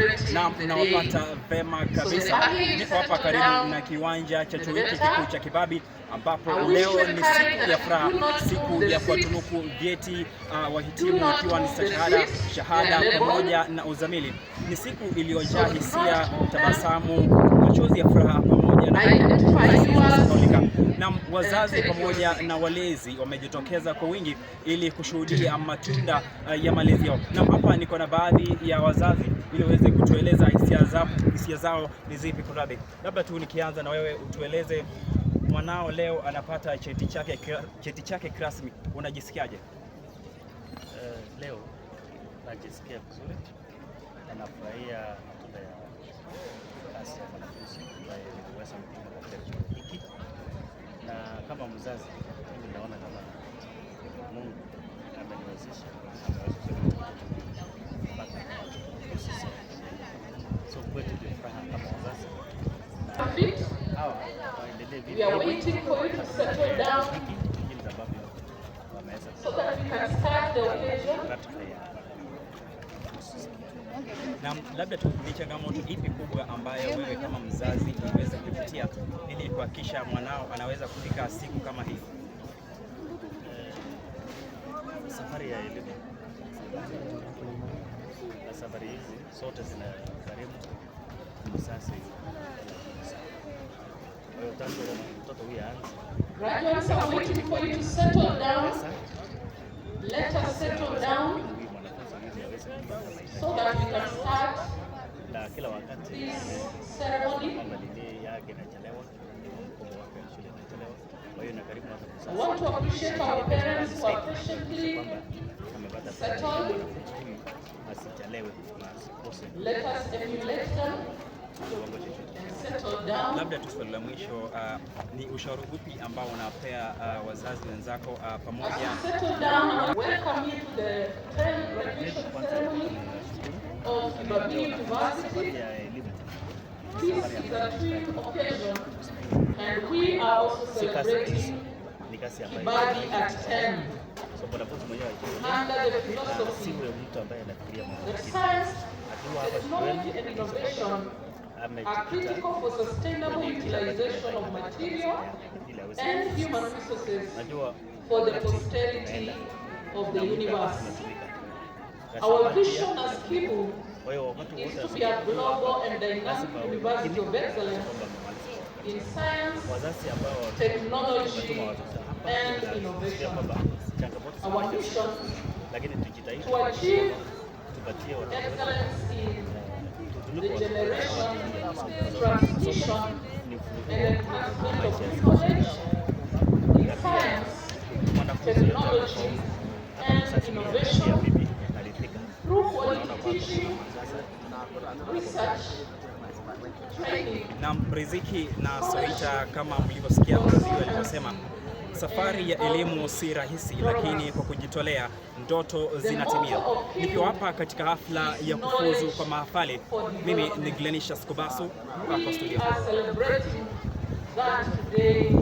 Celebrating Na the day. mnawapata vema kabisa. Niko hapa karibu na kiwanja cha chuo hiki kikuu cha Kibabii ambapo leo ni siku ya furaha, siku ya kuwatunuku vyeti wahitimu ikiwa ni stashahada, shahada pamoja na uzamili. Ni siku iliyojaa hisia, tabasamu, machozi ya furaha pamoja na zisizosahaulika. Na wazazi pamoja na walezi wamejitokeza kwa wingi ili kushuhudia matunda ya malezi yao. Na hapa niko na baadhi ya wazazi ili waweze kutueleza hisia zao ni zipi. Kunradhi, labda tu nikianza na wewe utueleze, mwanao leo anapata cheti chake rasmi, unajisikiaje? Leo najisikia vizuri na nafurahia matunda ya kazi ya mwanafunzi ambaye niliweza kupima katika chuo hiki, na kama mzazi mimi naona kama Mungu ameniwezesha, amewezesha mtoto kupata sisi. So kwetu ni furaha kama wazazi, na hawa waendelee We are waiting for you to settle down hiki jinsi ambavyo wameweza so that we can start the occasion. ratify ya Na labda tu ni changamoto ipi kubwa ambayo wewe kama mzazi uliweza kuipitia ili kuhakikisha mwanao anaweza kufika siku kama hii? Safari ya elimu na safari hizi zote zinagharimu mzazi hela nyingi sana. Kwa hiyo tangu mtoto huyu aanze Graduates are waiting for you to settle down. pesa Let us settle down huyu mwanafunzi ili aweze kupata mahitaji so that we can start na kila wakati this ceremony. kwamba nini yake inachelewa, mkopo wake wa shule inachelewa. Kwa hiyo inagharimu hata I mzazi want to appreciate our parents who are patiently kwamba amepata pesa ili mwanafunzi huyu asichelewe na asikose. Let us emulate them kiwango chochote. And settle down. Labda tu swali la mwisho, ni ushauri upi ambao unapea wazazi wenzako pamoja As you settle down, I welcome you to the 10th graduation ceremony of Kibabii University. Ya elimu This is a twin occasion, and we are also si kazi rahisi, celebrating ni kazi ambayo Kibabii at 10 so mwanafunzi mwenyewe ajionee under the na philosophy siwe mtu ambaye anafikiria mambo that mengine. science, Akiwa hapa technology, shuleni and innovation are amejikita critical for sustainable kwenye kile ambacho utilization of material ili aweze and human resources najua for the wakati posterity unaenda of the na muda universe. unatumika. Our Rasilimali pia vision as Kibu Kwa hiyo wakati is wote to be a global and dynamic lazima uwe university makini of excellence kwamba amemaliza kwa wakati. In science, Wazazi ambao technology, wametuma watoto hapa, and tunasikia innovation. kwamba changamoto Our zinakuja, mission lakini tujitahidi to achieve tupatie watoto wetu excellence in tutunuku the watoto generation, transmission, ni ufunguo and enhancement of knowledge in science, mwanafunzi yote technology, hata and mzazi pia innovation mimi naridhika through quality naona kwamba teaching, sasa research, training, Na Riziki na Soita, kama mlivyosikia mzazi alivyosema, safari ya elimu si rahisi, lakini kwa kujitolea ndoto zinatimia. Nikiwa hapa katika hafla ya kufuzu kwa mahafali, mimi ni Glenisha Skobasu, kwako We studio. Are celebrating that today.